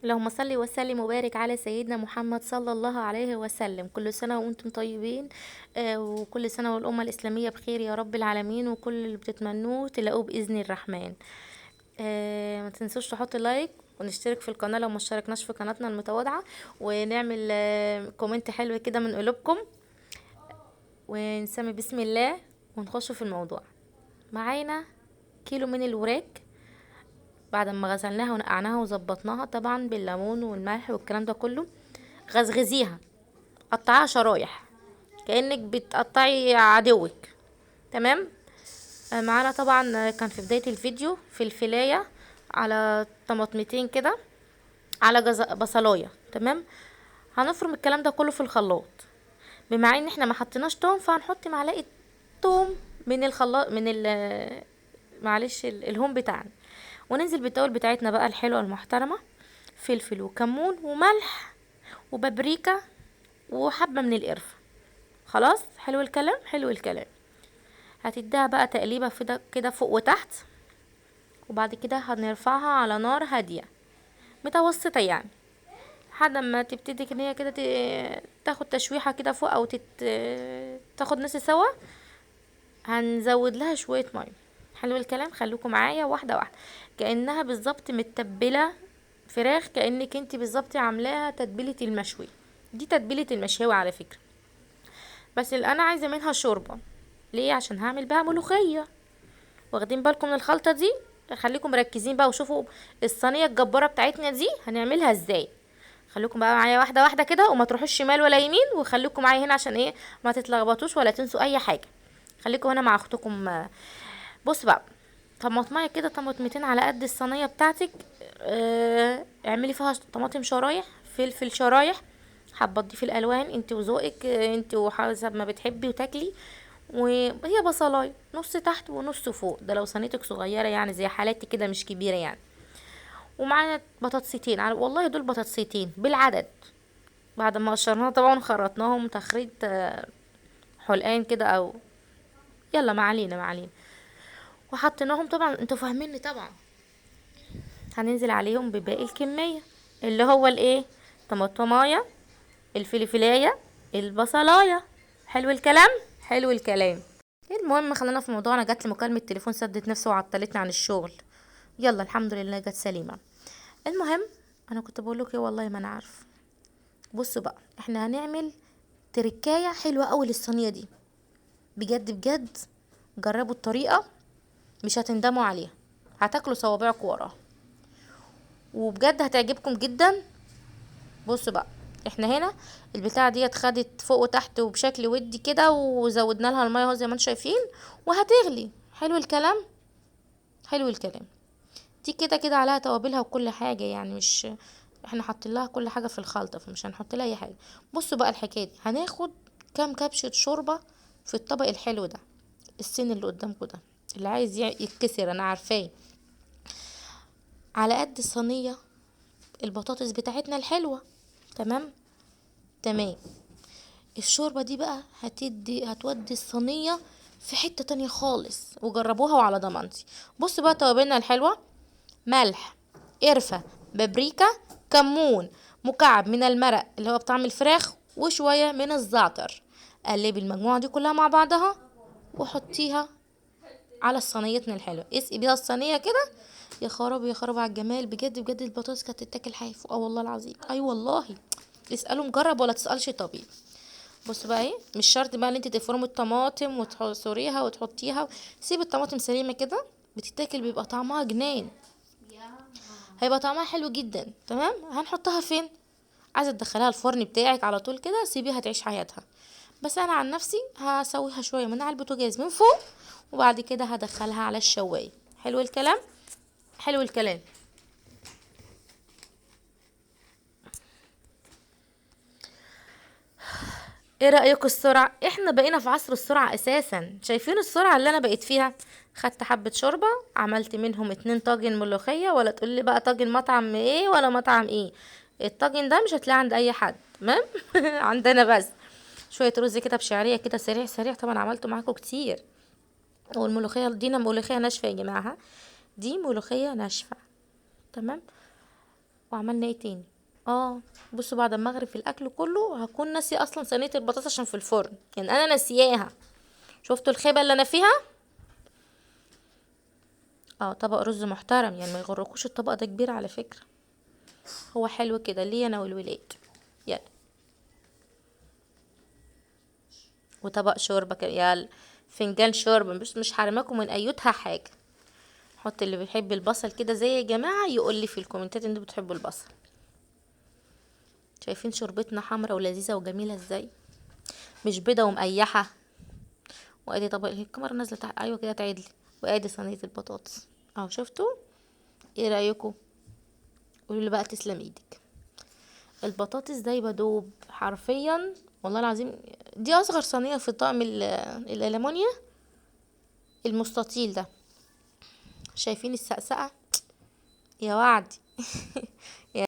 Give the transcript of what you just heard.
اللهم صل وسلم وبارك على سيدنا محمد صلى الله عليه وسلم. كل سنة وانتم طيبين، وكل سنة والأمة الإسلامية بخير يا رب العالمين، وكل اللي بتتمنوه تلاقوه بإذن الرحمن. ما تنسوش تحطوا like ونشترك في القناة لو ما اشتركناش في قناتنا المتواضعة، ونعمل comment حلو كده من قلوبكم، ونسمي بسم الله ونخش في الموضوع. معانا كيلو من الوراك بعد ما غسلناها ونقعناها وظبطناها طبعا بالليمون والملح والكلام ده كله. غزغزيها، قطعيها شرايح كأنك بتقطعي عدوك، تمام. معانا طبعا كان في بداية الفيديو فلفلاية على طماطمتين كده على بصلاية، تمام. هنفرم الكلام ده كله في الخلاط. بما ان احنا ما حطيناش توم، فهنحط معلقة توم من الخلاط، من معلش الهوم بتاعنا، وننزل بالتوابل بتاعتنا بقى الحلوة المحترمة، فلفل وكمون وملح وبابريكا وحبة من القرفة. خلاص، حلو الكلام، حلو الكلام. هتديها بقى تقليبة كده فوق وتحت، وبعد كده هنرفعها على نار هادية متوسطة، لحد ما تبتدي ان هي كده تاخد تشويحة كده فوق، او تاخد نص سوا. هنزود لها شوية مية. حلو الكلام، خليكم معايا واحدة واحدة، كأنها بالظبط متبلة فراخ، كأنك انت بالظبط عاملاها تتبيلة المشوي. دي تتبيلة المشاوي على فكرة، بس اللي انا عايزة منها شوربة. ليه؟ عشان هعمل بها ملوخية. واخدين بالكم من الخلطة دي؟ خليكم مركزين بقى وشوفوا الصينية الجبارة بتاعتنا دي هنعملها ازاي. خليكم بقى معايا واحدة واحدة كده، وما تروحوش شمال ولا يمين، وخليكم معايا هنا عشان ايه؟ ما تتلخبطوش ولا تنسوا اي حاجة. خليكم هنا مع اختكم. بص بقى، طماطمايه كده، طماطمتين على قد الصينية بتاعتك، اعملي فيها طماطم شرايح، فلفل شرايح، حابة تضيفي الالوان انت وذوقك، انت وحسب ما بتحبي وتاكلي. وهي بصلايه نص تحت ونص فوق، ده لو صينيتك صغيرة زي حالاتي كده مش كبيرة. ومعانا بطاطستين، والله دول بطاطستين بالعدد، بعد ما قشرناها طبعا خرطناهم تخريط، حلقان كده او يلا ما علينا ما علينا، وحطيناهم طبعا انتوا فاهميني طبعا. هننزل عليهم بباقي الكمية اللي هو الايه؟ طماطمايه، الفلفلايه، البصلايه. حلو الكلام، حلو الكلام. المهم خلينا في موضوعنا. جات لي مكالمة تليفون سدت نفسي وعطلتني عن الشغل، يلا الحمد لله جت سليمة. المهم انا كنت بقول لكم ايه، والله ما انا عارفه. بصوا بقى، احنا هنعمل تركايه حلوة قوي للصينيه دي، بجد بجد جربوا الطريقة مش هتندموا عليها، هتاكلوا صوابعكم وراها، وبجد هتعجبكم جدا. بصوا بقى، احنا هنا البتاعه ديت خدت فوق وتحت وبشكل ودي كده، وزودنا لها المية اهو زي ما انتم شايفين، وهتغلي. حلو الكلام، حلو الكلام. دي كده كده عليها توابلها وكل حاجة، مش احنا حاطين لها كل حاجة في الخلطة، فمش هنحط لها اي حاجة. بصوا بقى الحكاية دي، هناخد كام كبشة شوربة في الطبق الحلو ده، السن اللي قدامكم ده اللي عايز يتكسر انا عارفاه، على قد صينية البطاطس بتاعتنا الحلوة. تمام تمام. الشوربة دي بقى هتودي الصينية في حتة تانية خالص، وجربوها وعلى ضمانتي. بصوا بقى توابلنا الحلوة، ملح، قرفة، بابريكا، كمون، مكعب من المرق اللي هو بطعم الفراخ، وشوية من الزعتر. قلبي المجموعة دي كلها مع بعضها وحطيها على صينيتنا الحلوة. اسقي بيها الصينية كده، يا خراب يا خراب على الجمال، بجد بجد البطاطس كانت تتاكل حاف. والله العظيم، اي والله، اسألوا مجرب ولا تسألش طبيب. بصوا بقى ايه، مش شرط بقى ان انت تفرمي الطماطم وتعصريها وتحطيها، سيبي الطماطم سليمة كده بتتاكل، بيبقى طعمها جنان، هيبقى طعمها حلو جدا. تمام. هنحطها فين؟ عايزه تدخليها الفرن بتاعك على طول كده، سيبيها تعيش حياتها. بس انا عن نفسي هسويها شوية من على البوتاجاز من فوق، وبعد كده هدخلها على الشوايه. حلو الكلام، حلو الكلام. ايه رأيكم السرعة؟ احنا بقينا في عصر السرعة اساسا، شايفين السرعة اللي انا بقيت فيها؟ خدت حبة شوربة عملت منهم 2 طاجن ملوخية، ولا تقول لي بقى طاجن مطعم ايه ولا مطعم ايه، الطاجن ده مش هتلاقيه عند اي حد، تمام؟ عندنا بس. شوية رز كده بشعرية كده سريع سريع، طبعا عملته معاكم كتير. والملوخية دي ملوخية ناشفة يا جماعة، دي ملوخية ناشفة، تمام. وعملنا ايه تاني؟ بصوا بعد ما اغرف الاكل كله هكون ناسيه اصلا صينية البطاطس عشان في الفرن، يعني انا ناسياها. شفتوا الخيبه اللي انا فيها؟ طبق رز محترم، يعني ما يغركوش الطبق ده كبير على فكرة، هو حلو كده ليا انا والولاد. يلا وطبق شوربة كده، يلا فنجان شوربة، مش حرماكم من ايتها حاجة. حط اللي بيحب البصل كده زي يا جماعة يقول لي في الكومنتات ان انتوا بتحبوا البصل. شايفين شوربتنا حمرا ولذيذه وجميلة ازاي، مش بيضة ومقيحه. وادي طبق الكاميرا نازله تحت، ايوه كده تعدلي. وادي صينية البطاطس اهو، شفتوا؟ ايه رايكم؟ قولوا لي بقى تسلم ايدك. البطاطس دايبه دوب حرفيا والله العظيم. دي اصغر صينية في طقم الالمونيا المستطيل ده. شايفين السقسقه يا وعدي؟ يا